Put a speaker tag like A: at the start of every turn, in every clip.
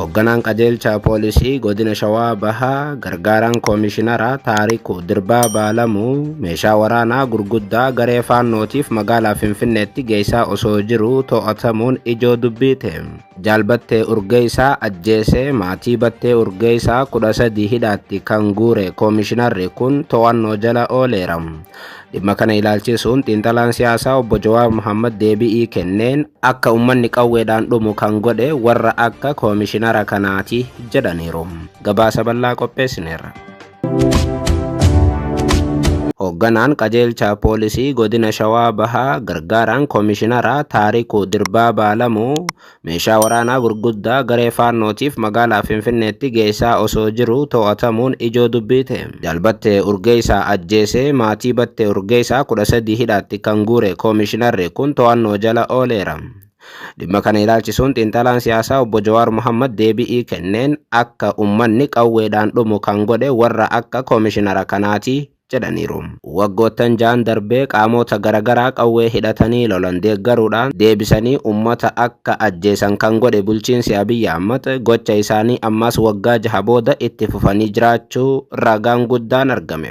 A: Hoogganaan qajeelcha poolisii godina Shawaa Bahaa gargaaraan Koomishinara Taarikuu Dirbaa Baalamuu meeshaa waraanaa gurguddaa garee faannootiif magaalaa Finfinneetti geessaa osoo jiruu to'atamuun ijoo dubbii ta'e. Jaal Battee Urgeessaa ajjeesee maatii Battee Urgeessaa 13 hidhaatti kan guure Koomishinarri kun to'annoo jala ooleera. Dhimma kana ilaalchisuun xiinxalaan siyaasaa obbo Jawaar Mohammad deebi'ii kenneen akka ummanni qawweedhaan dhumu kan godhe warra akka koomishinara kanaati jedhaniiru. Gabaasa bal'aa qopheessineerra. Hoogganaan qajeelcha poolisii godina Shawaa Bahaa gargaaraan koomishinara Taarikuu Dirbaa Baalamuu meeshaa waraanaa gurguddaa garee Faannootiif magaalaa Finfinneetti geessaa osoo jiruu to'atamuun ijoo dubbii ta'e. Jaal Battee Urgeessaa ajjeesee maatii Battee Urgeessaa 13 hidhaatti kan guure koomishinarri kun to'annoo jala ooleera. Dhimma kana ilaalchisuun xiinxalaan siyaasaa obbo Jawaar Mohammad deebi'ii kenneen akka ummanni qawweedhaan dhumu kan godhe warra akka koomishinara kanaati jedhaniiru. Waggoottan ja'an darbee qaamoota garagaraa qawwee hidhatanii lolan deeggaruudhaan deebisanii ummata akka ajjeesan kan godhe bulchiinsi Abiy Ahmad gocha isaanii ammas waggaa jaha booda itti fufanii jiraachuu ragaan guddaan argame.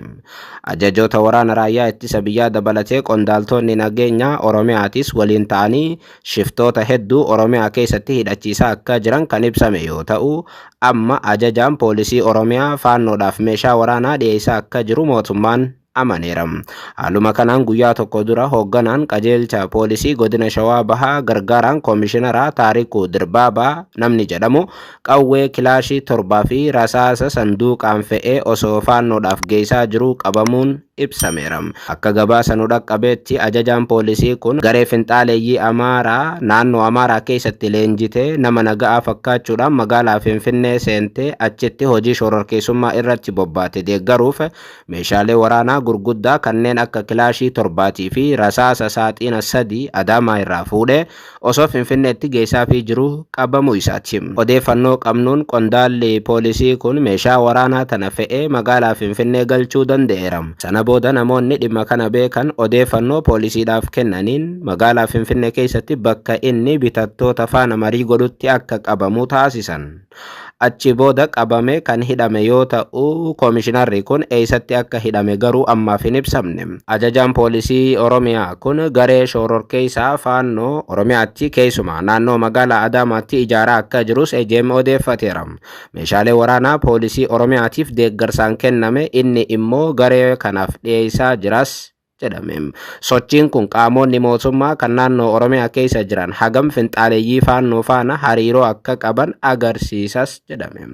A: Ajajoota waraana raayyaa ittisa biyyaa dabalatee qondaaltoonni nageenyaa Oromiyaatis waliin ta'anii shiftoota hedduu Oromiyaa keessatti hidhachiisaa akka jiran kan ibsame yoo ta'u, amma ajajaan poolisii Oromiyaa Faannoodhaaf meeshaa waraanaa dhiyeessaa akka jiru mootummaan amaneera. Haaluma kanaan guyyaa tokko dura hoogganaan qajeelcha poolisii godina Shawaa Bahaa gargaaraan koomishinaraa Taarikuu Dirbaabaa namni jedhamu qawwee kilaashii 7 fi rasaasa sanduuqaan fe'ee osoo Faannoodhaaf geessaa jiruu qabamuun ibsameera. Akka gabaasa nu dhaqqabeetti ajajaan poolisii kun garee finxaaleeyyii Amaaraa naannoo Amaaraa keessatti leenjitee nama naga'aa fakkaachuudhaan magaalaa Finfinnee seentee achitti hojii shororkeessummaa irratti bobbaate deeggaruuf meeshaalee waraanaa gurguddaa kanneen akka kilaashii torbaatii fi rasaasa saaxiina 3 Adaamaa irraa fuudhee osoo Finfinneetti geessaafii jiruu qabamuu isaati. Odeeffannoo qabnuun qondaalli poolisii kun meeshaa waraanaa tana fe'ee magaalaa Finfinnee galchuu danda'eera. Sana booda namoonni dhimma kana beekan odeeffannoo poolisiidhaaf kennaniin magaalaa Finfinnee keessatti bakka inni bitattoota faana marii godhutti akka qabamu taasisan. Achi booda qabamee kan hidhame yoo ta'u, koomishinarri kun eessatti akka hidhame garuu ammaaf hin ibsamne. Ajajaan poolisii Oromiyaa kun garee shororkeessaa Faannoo Oromiyaatti keessumaa naannoo magaalaa Adaamaatti ijaaraa akka jirus AJM odeeffateera. Meeshaalee waraanaa poolisii Oromiyaatiif deeggarsaan kenname inni immoo garee kanaaf dhiyeessaa jiras jedhame. Sochiin kun qaamoonni mootummaa kan naannoo Oromiyaa keessa jiran hagam finxaaleyyii Faannoo faana hariiroo akka qaban agarsiisas jedhame.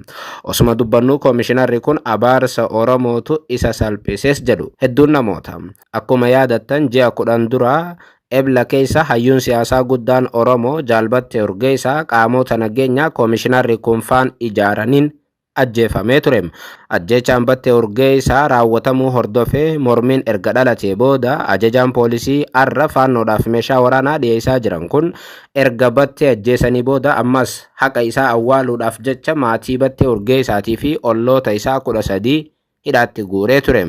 A: Osuma dubbannuu koomishinarri kun abaarsa Oromootu isa salphises jedhu hedduun namoota. Akkuma yaadattan ji'a 10 dura Ebla keessa hayyuun siyaasaa guddaan Oromoo Jaal Battee Urgeessaa qaamoota nageenyaa koomishinarri kun faan ijaaraniin ajjeefamee ture. Ajjeechaan Battee Urgeessaa raawwatamuu hordofee mormiin erga dhalatee booda ajajaan poolisii har'a Faannoodhaaf meeshaa waraanaa dhiyeessaa jiran kun erga Battee ajjeesanii booda ammas haqa isaa awwaaluudhaaf jecha maatii Battee Urgeessaatii fi olloota isaa 13 hidhaatti guuree ture.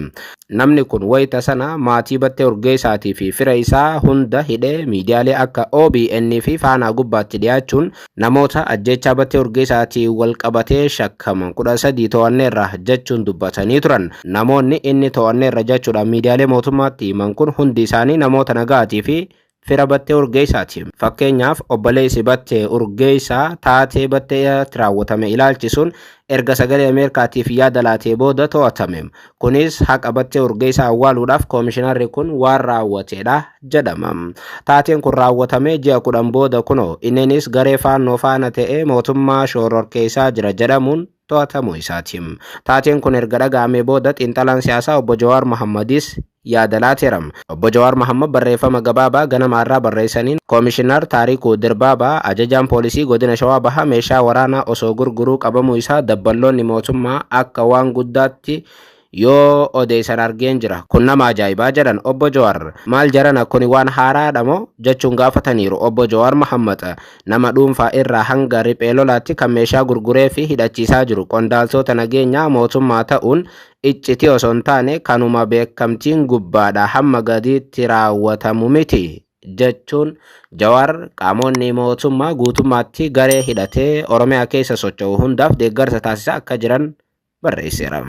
A: Namni kun wayita sana maatii Battee Urgeessaatii fi fira isaa hunda hidhee miidiyaalee akka OBN fi Faanaa gubbaatti dhiyaachuun namoota ajjeechaa Battee Urgeessaatiin walqabatee shakkaman 13 to'anneerra jechuun dubbatanii turan. Namoonni inni to'anneerra jechuudhaan miidiyaalee mootummaatti himan kun hundi isaanii namoota nagaatii fi fira Battee Urgeessaati. Fakkeenyaaf obboleessi Battee Urgeessaa taatee Battee irratti raawwatame ilaalchisuun erga Sagalee Ameerikaatiif yaada laatee booda to'atame. Kunis haqa Battee Urgeessaa awwaaluudhaaf koomishinarri kun waan raawwatedha jedhama. Taateen kun raawwatamee ji'a 10 booda kunoo inninis garee Faannoo faana ta'ee mootummaa shororkeessaa jira jedhamuun to'atamuu isaati. Taateen kun erga dhaga'amee booda xiinxalaan siyaasaa obbo Jawaar Mohammadis yaada laateera. Obbo Jawaar Mahaammad barreeffama gabaabaa ganama har'aa barreessaniin Koomishinar Taarikuu Dirbaabaa ajajaan poolisii godina Shawaa Bahaa meeshaa waraanaa osoo gurguruu qabamuu isaa dabballoonni mootummaa akka waan guddaatti yoo odeessan argeen jira. Kun nama ajaa'ibaa jedhan Obbo Jawaar. Maal jarana kuni waan haaraadha moo? jechuun gaafataniiru Obbo Jawaar Mahaammad. Nama dhuunfaa irraa hanga riphee lolaatti kan meeshaa gurguree fi hidhachiisaa jiru qondaaltoota nageenyaa mootummaa ta'uun iccitii osoo hin taane kanuma beekamtiin gubbaadhaa hamma gadiitti raawwatamu miti jechuun Jawaar qaamonni mootummaa guutummaatti garee hidhatee Oromiyaa keessa socho'u hundaaf deeggarsa taasisaa akka jiran barreesseera.